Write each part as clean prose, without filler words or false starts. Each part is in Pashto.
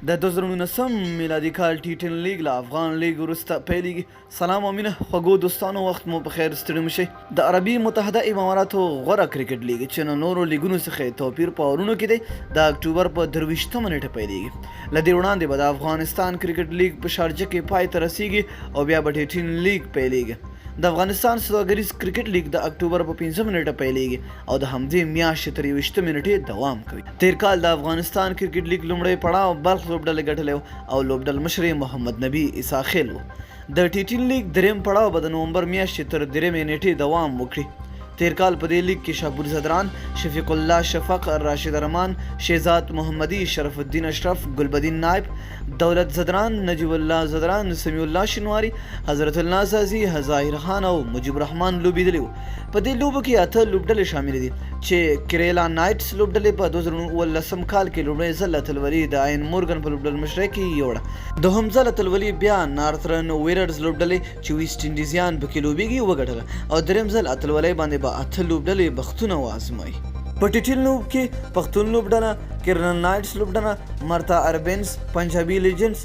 د 2019 میلادي کال ټي ټین لیګ له افغان لیګ وروسته پیلیږي. سلام او مینه خوږو دوستانو، وخت مو په خیر، ستړي مه شئ. د عربي متحده اماراتو غوره کرکټ لیګ چې له نورو لیګونو څخه یې توپیر په اورونو کې دی، د اکټوبر په 23مه نیټه پیلیږي. له دې وړاندې به د افغانستان کرکټ لیګ په شارجه کې پای ته رسیږي او بیا به ټي ټین لیګ پیلیږي. د افغانستان سوداګریز کرکټ لیګ د اکټوبر په 5مه نیټه پیلیږي او د همدې میاشتې تر 21مې نیټې دوام کوي. تېر کال د افغانستان کرکټ لیګ لومړی پړاو بلخ لوبډلې ګټلی و او لوبډلمشر یې محمد نبي عیسی خېل و. د ټي ټین لیګ درېیم پړاو به د نومبر میاشتې تر درېیمې نېټې دوام وکړي. تېر کال په دې لیګ کې شاپور ځدران، شفیق الله شفق، راشد ارمان، شهزاد محمدي، شرف الدین اشرف، ګلبدین نایب، دولت ځدران، نجیب الله ځدران، سمیع الله شینواری، حضرت الله ځاځي، ظاهر خان او مجیب الرحمن لوبېدلي وو. په دې لوبو کې اته لوبډلې شاملې دي چې کریلا نایټس لوبډلې په 2017 کال کې لومړی ځل اتلولي د آین مورګن په لوبډلمشرۍ کې یوړه. دوهم ځل اتلولي بیا نارترن ویررز لوبډلې چې ویسټ انډیزیان پکې لوبیږي وګټله او دریم ځل اتلولۍ باندې به اته لوبډلې بختونه وازمایي. په ټي ټین لوب کې پښتون لوبډله، کرنل نایټس لوبډله، مرتا اربنز، پنجابي لیجنډز،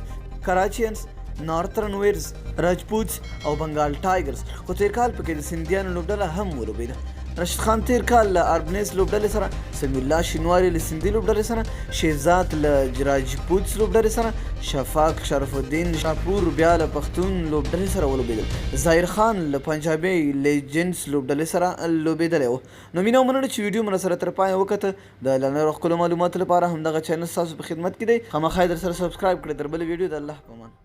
کراچینز، نارترن ویرز، راجپوتس او بنګال ټایګرز، خو تېر کال پکې د سندیانو لوبډله هم ولوبېده. راشد خان تېر کال له اربنیز لوبډلې سره، سمیع الله شینواری له سندي لوبډلې سره، شهزاد له راجپوتس لوبډلې سره، شفاق شرف الدین شاپور بیا له پښتون لوبډلې سره ولوبېدل. ظاهر خان له پنجابي لیجنډز لوبډلې سره لوبېدلی و. نو مینه او مننه چې ویډیو مو راسره تر پایه وکته. د لا نورو ښکلو معلوماتو لپاره همدغه چینل ستاسو په خدمت کې دی، خامخا یې درسره سبسکرایب کړئ. تر بلې ویډیو د الله په امان.